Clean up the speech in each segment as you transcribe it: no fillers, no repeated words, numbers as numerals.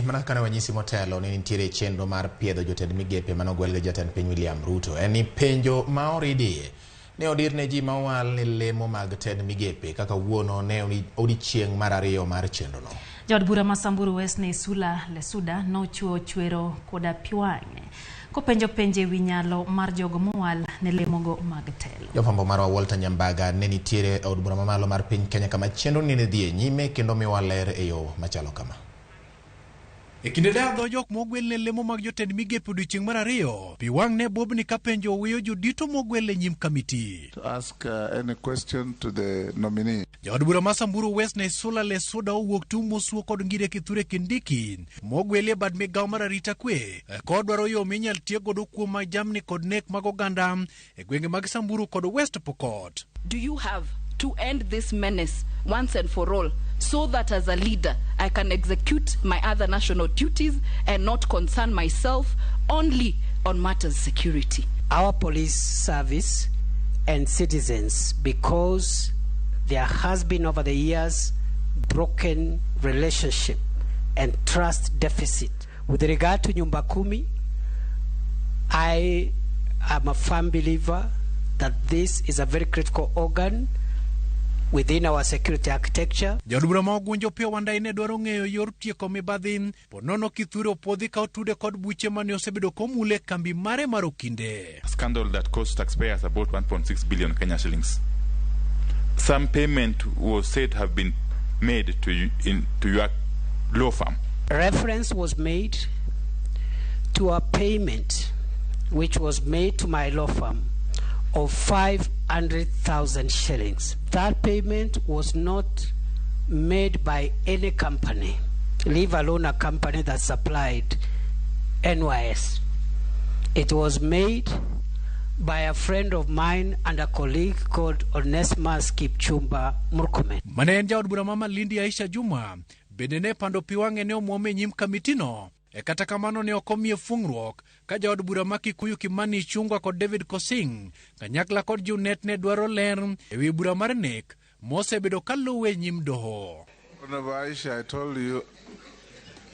Mana kaka ne wanyisi motelo ni nitiere chenro mar piedho jotend migepe manogwel gi jatend piny William Ruto. En ni penjo ma oridie ne odir ne ji ma owal ne lemo mag tend migepe kaka wuono ne odiechieng' mar ariyo mar chenrono. Jaod bura ma Samburu West Naisula Lesuda nochiwo chwero koda pi wang'e kopenjo penjo ewi nyalo mar jogo mowal ne lemogo mag telo. Jafwambo marwa Walter Nyambaga ne nitiere e od bura mamalo mar piny Kenya kama chenro ni ne dhi e nyime kendo miwa ler e yo machalo kama. E kinde dayo dho jok mogwel ne lemo mag jotend migepe odiochieng' mar ariyo, pi wang' ne bobni ka penjo owiyo jodito mogwel e nyim kamiti. To ask any question to the nominee. Jaod bura ma Samburu West Naisula Lesuda owuok tung' mosuo kod Ngire Kithure Kindiki mogwelie bad migawo mar arita kwe kodwaro yo minyal tiek godo kuo mag jamni kod nek mag oganda e gwenge mag Samburu kod West Pokot. Do you have to end this menace once and for all so that as a leader I can execute my other national duties and not concern myself only on matters security? Our police service and citizens, because there has been over the years broken relationship and trust deficit. With regard to Nyumba Kumi, I am a firm believer that this is a very critical organ within our security architecture. Jaod bura ma Ogunjo Opiyo Wandayi ne dwaro ng'eyo yor tieko mibadhi po nono Kithure opuodhi ka otude kod buche mane osebedo komule e kambi mare mar okinde. Scandal that cost taxpayers about 1.6 billion Kenya shillings. Some payment was said to have been made to you to your law firm. Reference was made to a payment which was made to my law firm of 500,000 shillings. That payment was not made by any company, leave alone a company that supplied NYS. It was made by a friend of mine and a colleague called Onesmus Kipchumba Murkomen. Mane en jaod bura ma Malindi Aisha Juma bende ne pando pi wang'e ne omuom e nyim kamitino. E kata kamano ne ok omiye fung'ruok ka jaod bura ma Kikuyu Kimani Ichung'wa kod David Pkosing kanyakla kod Junet ne dwaro ler ewi bura mar nek mosebedo kaluwe e nyim doho. Honorable Aisha, I told you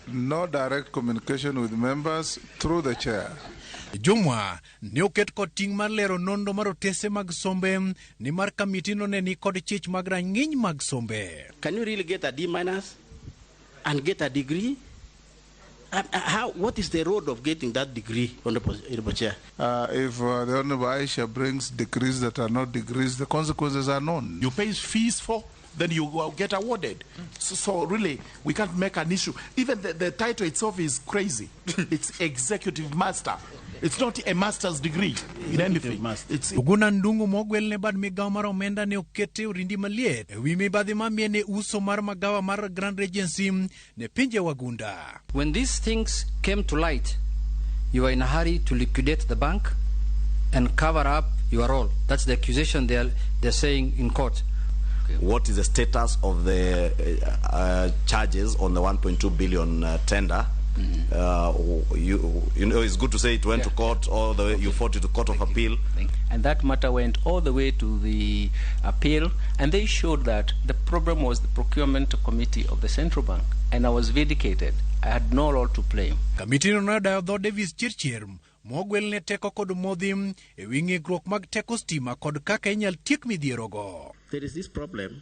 no direct communication with members through the chair. Jumwa ne oket kod ting' mar lero nonro mar otese mag sombe nimar kamitino ne ni kod chich mag rang'iny mag sombe. Can you really get a D minus and get a degree? What is the road of getting that degree, Honorable Chair? If the Honorable Aisha brings degrees that are not degrees, the consequences are known. You pay fees for, then you will get awarded. So really, we can't make an issue. Even the title itself is crazy. It's executive master. It's not a master's degree in anything. It's Uguna Ndung'u mogwel ne bad migawo mar omenda ne okete orindi maliet ewi mibadhi mamiene uso mar magawa mar Grand Regency ne pinje wagunda. When these things came to light, you were in a hurry to liquidate the bank and cover up your role. That's the accusation they're saying in court. What is the status of the charges on the 1.2 billion tender? It's good to say it went to court all the way. You fought it to court of appeal. And that matter went all the way to the appeal, and they showed that the problem was the procurement committee of the central bank, and I was vindicated. I had no role to play. Kamitino nodayo dho Davis Chirchir mogwel ne teko kod modhi ewi ng'ikruok mag teko stima kod kaka inyal tiek midhierogo. There is this problem,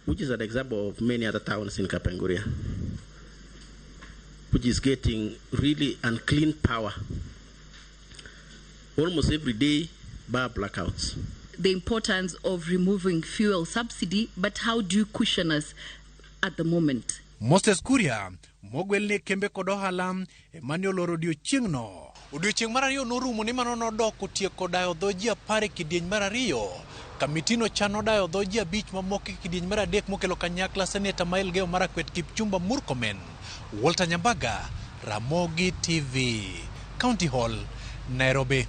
which is an example of many other towns in Kapenguria, which is getting really unclean power. Almost every day, bar blackouts. The importance of removing fuel subsidy, but how do you cushion us at the moment? Moses Kuria mogwel ne kembe kod ohala ema ne oloro odiochieng'no. Odiochieng' mar ariyo norumo ni mano nodok otieko dayo dho ji 10 e kidieny mar ariyo. Kamitino chano dayo dho ji 5 mamoko e kidieny mar adek mokelo kanyakla seneta ma Elgeyo Marakwet Kipchumba Murkomen. Walter Nyambaga, Ramogi TV, County Hall, Nairobi.